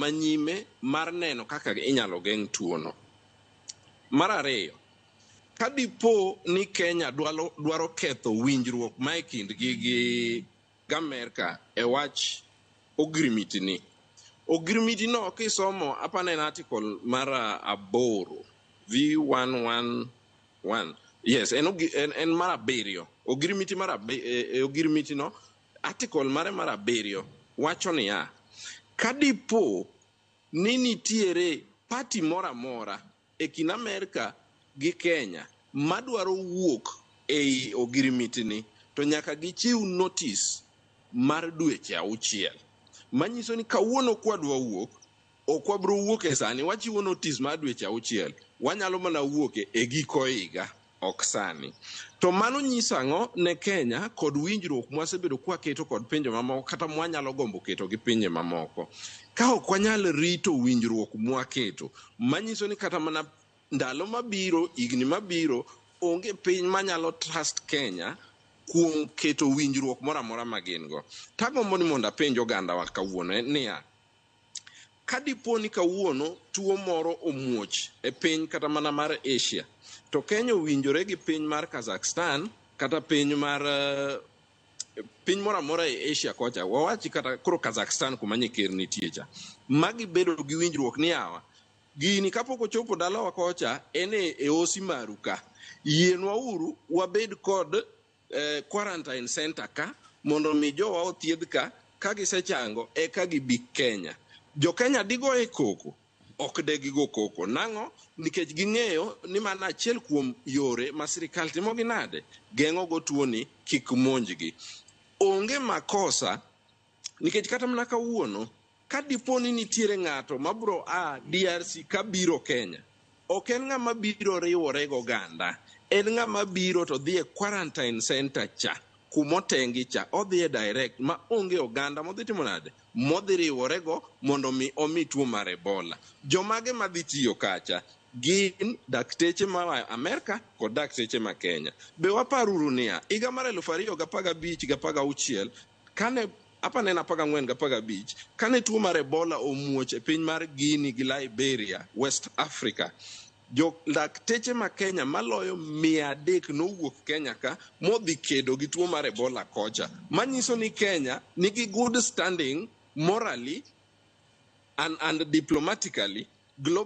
manyime mar neno kaka inyalo geng' tuono. Mar ariyo, ka dipo ni Kenya dwaro ketho winjruok ma e kindgi gi Amerka e wach ogirimiti ni. Ogirimiti no kisomo apani en article mar 8 V111. Yes, en mar 7. Ogirimiti mar ogirimiti no article mare mar 7 wacho niya, ka dipo ni nitiere party moro amora e kind Amerka gi Kenya madwaro wuok ei ogirimiti ni, to nyaka gichiw notice mar dweche 6. Manyiso ni kawuono kwadwa wuok, ok wabro wuok e sani, wachiwo notice mar dweche 6. Wanyalo mana wuok e giko higa, ok sani. To mano nyiso ang'o ne Kenya kod winjruok mwasebedo kwaketo kod pinje mamoko kata mwanyalo gombo keto gi pinje mamoko. Ka ok wanyal rito winjruok mwaketo, manyiso ni kata mana ndalo mabiro, higni mabiro, onge piny manyalo trust Kenya kuom keto winjruok moro amora ma gin go. Tagombo ni mondo apenj ogandawa kawuono niya, ka dipo ni kawuono tuo moro omuoch e piny kata mana mar Asia, to Kenya owinjore gi piny mar Kazakhstan kata piny mar piny moro amora e Asia kocha, wawachi kata koro Kazakhstan kuma nye ker nitie cha, magibedo gi winjruok ni yawa, gini kapok ochopo dalawa kocha en e osi maru ka, yienwa uru wabed kod quarantine center ka mondo mi jowa othiedh ka, ka gisechango eka gibi Kenya. Jo Kenya digoye koko? Ok de gigo koko. Nang'o? Nikech ging'eyo ni mano achiel kuom yore ma sirikal timo gi nade? Geng'o go tuoni kik monjgi. Onge makosa nikech kata mana kawuono ka dipo ni nitiere ng'ato mabro a DRC kabiro Kenya, ok en ng'ama biro riwore gi oganda, en ng'ama biro to dhi e quarantine center cha, kumotengi cha, odhi e direct ma onge oganda modhi timo nade? Modhi riworego mondo mi omi tuo mar Ebola. Jomage madhi tiyo kacha? Gin dakteche ma Amerka kod dakteche ma Kenya. Be waparuru niya, higa mar 2015 gi 16, kane apa ne en 14 gi 15, kane tuo mar Ebola omuoch e piny mar Guinea gi Liberia, West Africa, jo dakteche ma Kenya maloyo 300 nowuok Kenya ka modhi kedo gi tuo mar Ebola kocha. Manyiso ni Kenya nigi good standing morally and diplomatically globally.